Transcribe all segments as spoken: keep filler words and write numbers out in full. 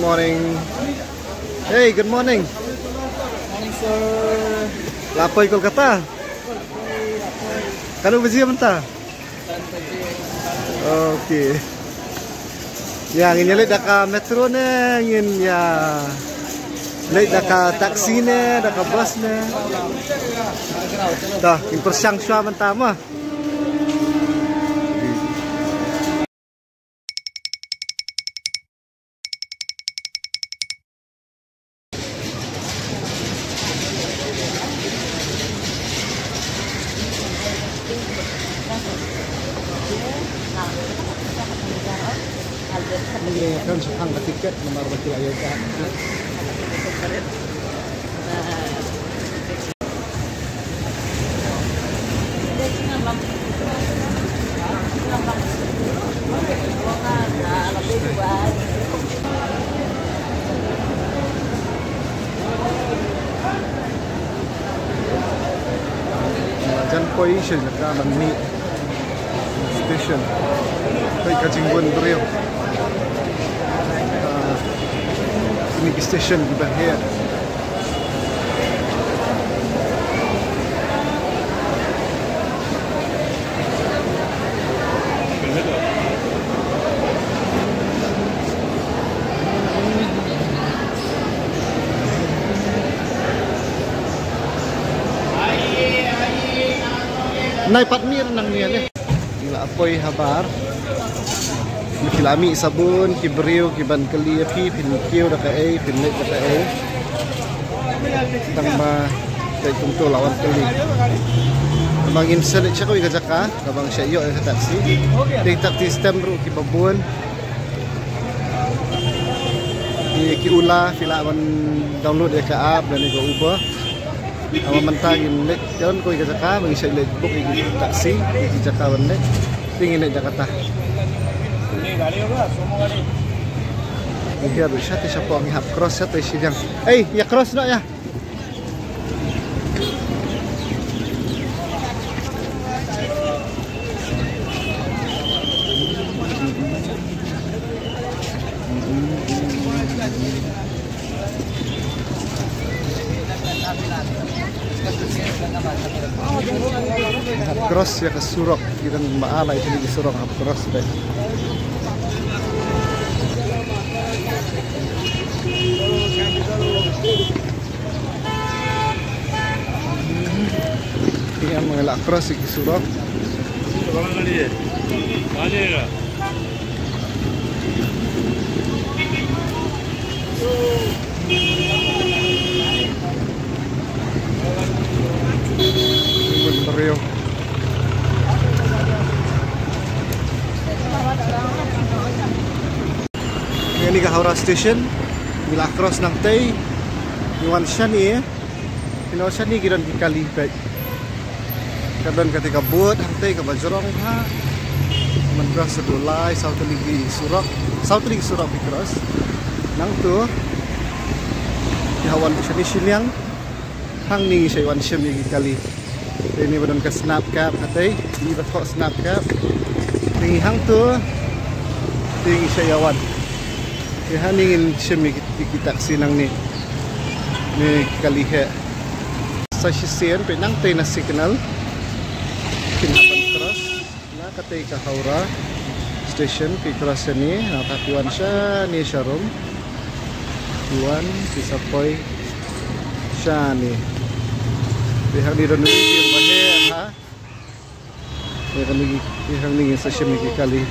Morning. Hey, good morning. Morning, sir. La poi Kolkata? Katno baje mynta? Okay. Ïa, ngin ïa leit da ka metro ne, ngin ïa leit da ka taxi ne, da ka bus ne. Te ngin pyrshang shuwa mynta mo. Kan sa thang ka tiket, namar ba ki la ïoh ka. Jan poi sha jaka ban mih station. Peit ka jingbun briew. Ah, kine ki station kiba heh. Nai pat mir nang nia ne. Ngi la poi habar. Ki la mih sabun, ki briew, ki ban kylli ïa phi, phin kiew da kaei, phin leit da kaei. Tang ba peit kumto la wan kylli. Ba ngin sa leit sha kawei ka jaka, kaba ngi sa ïoh ïa ka taxi. Dei taxi stem ruh kiba bun. Ki, ki Ola, phi lah ban download ïa ka app, lane ka Uber. Haba mynta ngin leit, ïa, kawei ka jaka, ba ngin sa leit book ïa ki taxi, ïa ki jaka ban leit. Te ngin leit da kata. Ngi hiar ruh shatei shapoh, ngi hap cross shatei shiliang. Ei, ïa cross noh ïa. Hap cross ïa ka surok, ki dang ba la ïa kine ki surok hap cross beit. Ïa, ma ngi la cross ïa ki surok. Bun briew. Kane ka Howrah Station, ngi la cross nangtei, ngi wan shane, ngi wan shane ki don ki kali peit. Ka don katei ka board hangtei kaba jrong ha. Ban cross sa tu lai, saw tylli ki surok, saw tylli ki surok ki cross. Nangtu, ngi hap wan shane shiliang. Hangne ngi sa wan shim ïa ki kali. Te ine ba don ka Snap Cab katei, ine ba thoh Snap Cab. Te ngi hangto, te ngi sa ïa wan. Te hangne ngin shim ïa ki, ïa ki taxi nangne. Ne ki kali heh. Sa shisien peit nangtei na signal. Kin hap ban cross. Na katei ka Howrah Station, phi cross shane, na ka phi wan shane sharum. Phi wan, phi sa poi shane. Phi hangne don ïa ki ba heh ha. Phi hangne, phi hangne ngin sa shim ïa ki kali.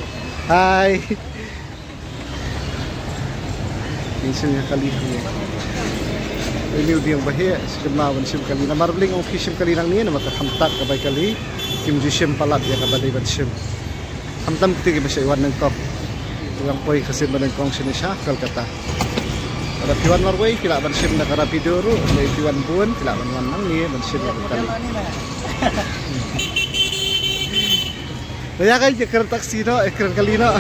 Hi. Ngin shim ïa kali hangne. Ine u dieng ba heh, shim ma ban shim kali. Namar balei ngong phi shim kali nangne, namar ka khamtam ka bai kali. Kim ju shim palat ïa kaba dei ban shim. Khamtam kti kiba shait wan nyngkong. Ngan poi ka sien ba nyngkong shane sha Kolkata. Lada phi wan marwei, phi lah ban shim da ka Rapido ruh, lada phi wan bun, phi lah ban wan nangne ban shim ïa ka kali. Ïa ka, ïa kren taxi noh, ïa kren kali noh.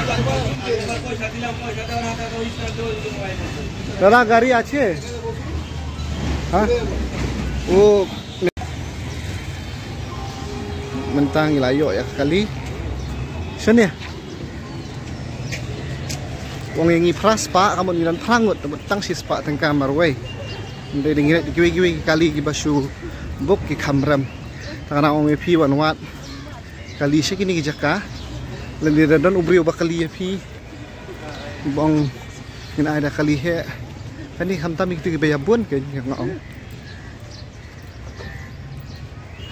Dada, gari ache? Ha? Oh. Mynta ngi la ïoh ïa ka kali. Shane? Ong ïa ngi phra spah, ka mut ngi don phra ngut, tang shispah tyngka marwei. Hynrei ngi leit kiwei kiwei ki kali kiba shu book ki kham rem. Tang nang ong ïa phi ban wad kali sha kine ki jaka. Lane lada don u briew ba kylli ïa phi, ba ong ngin ai da kali heh, kane khamtam ïa kito kiba ïa bun kein, nga ong.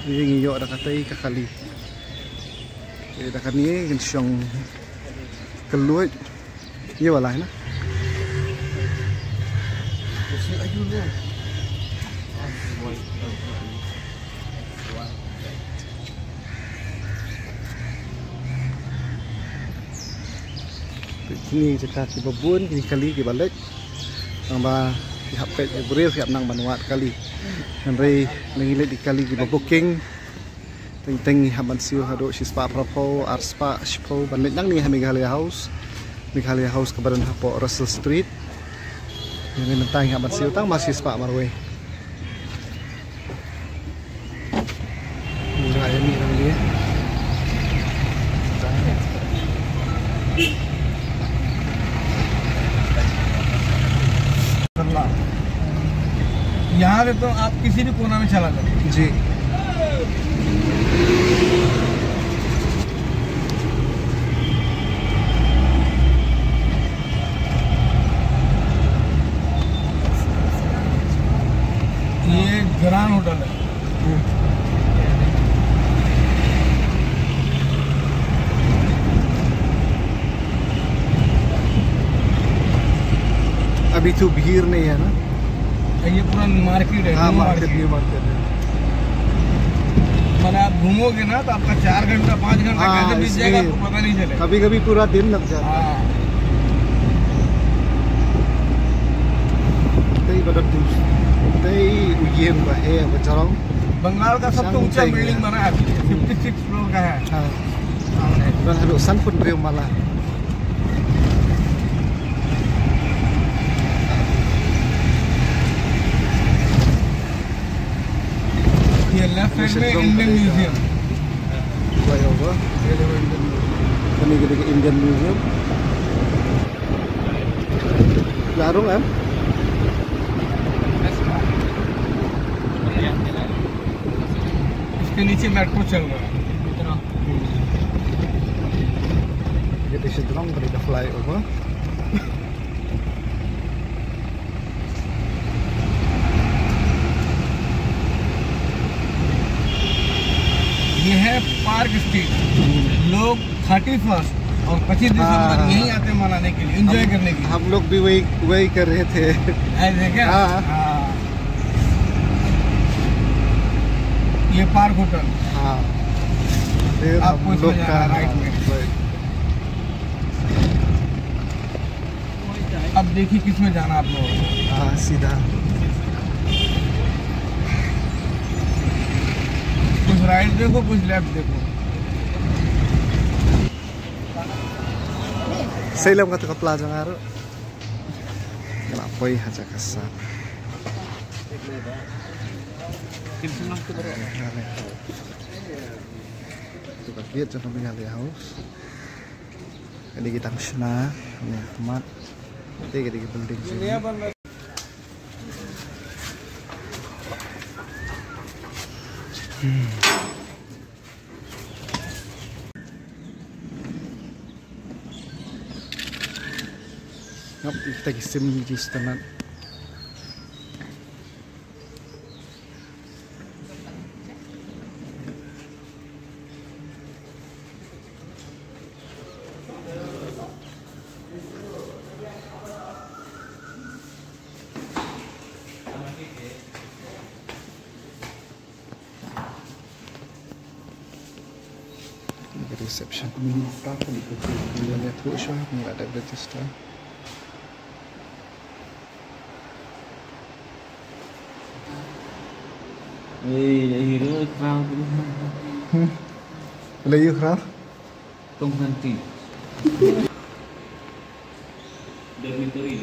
Ngi ïoh da katei ka kali. Te da kane ngin shong kylluid. Ye wala na. Kine jaka kiba bun, kine kali kiba leit. Tang ba ki hap peit ki briew, ki hap nang ban wad kali. Hynrei ngi leit ki kali kiba booking. Teng teng ngi hap ban siew haduh shispah phraphew, arspah shiphew ban leit nangne ha Meghalaya House. Meghalaya House kaba don hapoh Russell Street. Ngi mynta ngi hap ban siew tang ba shispah marwei. Ngi ïa mih nangne. यहाँ से तो आप किसी भी कोना में चला जाओ। जी। ये ग्रांड होटल है। अभी तो भीड़ नहीं है ना? ये पूरा मार्केट है, हाँ, न्यू मार्केट, मार्केट। न्यू मार्केट है। मतलब आप घूमोगे ना तो आपका चार घंटा, पाँच घंटा हाँ, कैसे बीत जाएगा, इसलिए आपको पता नहीं चलेगा। कभी-कभी पूरा दिन लग जाता है। हाँ। Tei ba dap tu. Tei uyen ba he ba jarong. बंगाल का सबसे ऊंचा बिल्डिंग बना है अभी, फिफ्टी सिक्स फ्लोर का है। हाँ। Don haduh sanphew hynriew mala. ये लेफ्ट साइड में इंडियन म्यूजियम। Flyover. Kane ka dei ka Indian Museum. La rung em? इसके नीचे मेट्रो चल रहा है। Kita sedang pada flyover. ये है पार्क स्ट्रीट। लोग थर्टी फर्स्ट और पच्चीस दिसंबर हाँ। यहीं आते हैं मनाने के लिए, एंजॉय हम, करने के लिए। हम लोग भी वही, वही कर रहे थे। ऐसे क्या? हाँ। हाँ। ये पार्क होटल। हाँ। फिर आपको हम इसमें लोग जाना का है, राइट में। राइट। अब देखिए किसमें जाना आप लोगों को। हाँ, सीधा। कुछ राइट देखो, कुछ लेफ्ट देखो। Sei lem kata ka pla jong nga ruh. Nga la poi ha jaka sah. Ito ka gate jong ka Meghalaya House. Kane ki dang shna, kane ka mat. Te kane ka building jong ngi. Hmm. Ngap ïa kita ki sim juice tang. Reception. Ngi la dep register. Ei, ei, ei, ei, ei. Hmm. Lei ïa u khraw? Tong hangtei. Dormitory.